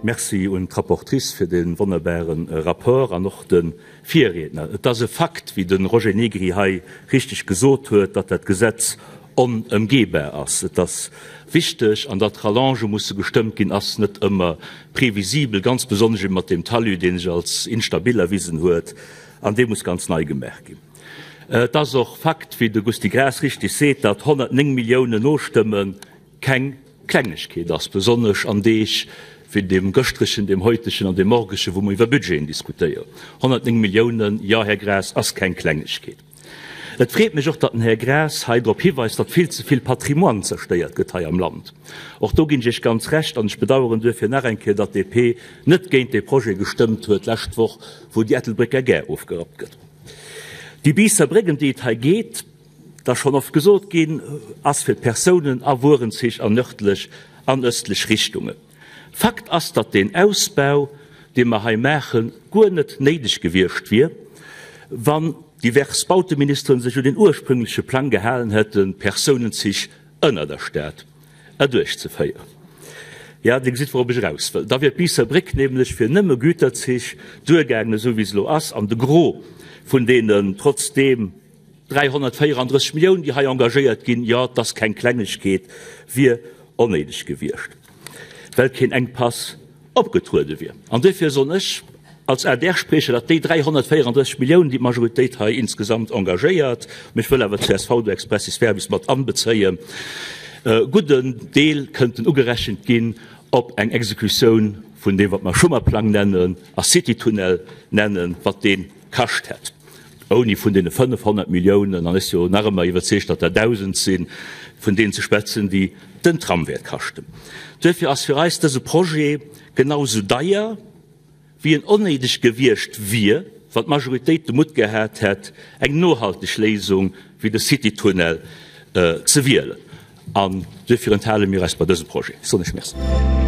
Merci un d'Rapportrice fir dee wonnerbare Rapport an och de Virriedner. Et ass e Fakt, wéi de Roger Negri hei richteg gesot huet, datt dat Gesetz onëmgehbar ass. Et ass wichteg, an datt Rallongë musse gestëmmt ginn, ass net ëmmer previsibel, ganz besonnesch ebe mat deem Talus, dee sech als instabil erwisen huet, an dee muss ganz nei gemaach ginn. Et ass och Fakt, wéi de Gusty Graas richteg seet, datt 109 Milliounen Nostëmme keng Klengegkeet ass, besonnesch an Deeg wéi deem gëschtregen, deem heutegen an deem morgegen, wou mer iwwer Budgeten diskutéieren. 109 Milliounen, jo, Här Graas, ass keng Klengegkeet. Et freet mech och, datt den Här Graas hei drop hiweist, datt vill ze vill Patrimoine zerstéiert gëtt hei am Land. Och do ginn ech Iech ganz Recht an ech bedauern duerfir nach eng Kéier, datt DP net géint dee Projet gestëmmt huet d'lescht Woch, wou déi Ettelbrécker Gare ofgerappt gëtt. Déi Biisser Bréck, ëm déi et hei geet, dat ass schonn oft gesot ginn, ass fir d'Persounen a Wuerenzich an nërdlech an ëstlech Richtungen. Fakt ass, datt deen Ausbau, dee mer hei maachen, guer net néideg gewiescht wier, wann divers Bauteministeren sech un den ursprüngleche Plang gehalen hätten, d'Persounenzich ënner der Stad erduerchzeféieren. Jo, Dir gesitt, wourop ech eraus wëll. Da wier d'Biisser Bréck nämlech fir nëmme Güterzich duergaangen, esou wéi se elo ass, an de Gros vun deenen trotzdeem 334 Milliounen, déi hei engagéiert ginn, jo, et ass keng Klengegkeet, wier onnéideg gewiescht, well keen Enkpass opgetruede wier. An duerfir soen ech als ADR-Spriecher, datt déi 334 Milliounen, déi d'Majoritéit hei insgesamt engagéiert, mä ech wëll awer d'CSV do expressis verbis mat anbezéien, e gudden Deel kënnten ugerechent ginn op eng Exekutioun vun deem, wat mer Schuman-Plang nennen a City-Tunnel nennen, wat dee kascht hätt. Ouni vun deene 500 Milliounen, an ech si jo nach ëmmer iwwerzeegt, datt der 1.000 sinn, vun deenen ze schwätzen, déi den Tram wäert kaschten. Duerfir ass fir eis dëse Projet genau esou deier, wéi en onnéideg gewiescht wier, wann d'Majoritéit de Mutt gehat hätt, eng nohalteg Léisung wéi de City-Tunnel ze wielen. An duerfir enthale mir eis bei dësem Projet. Ech soen Iech Merci.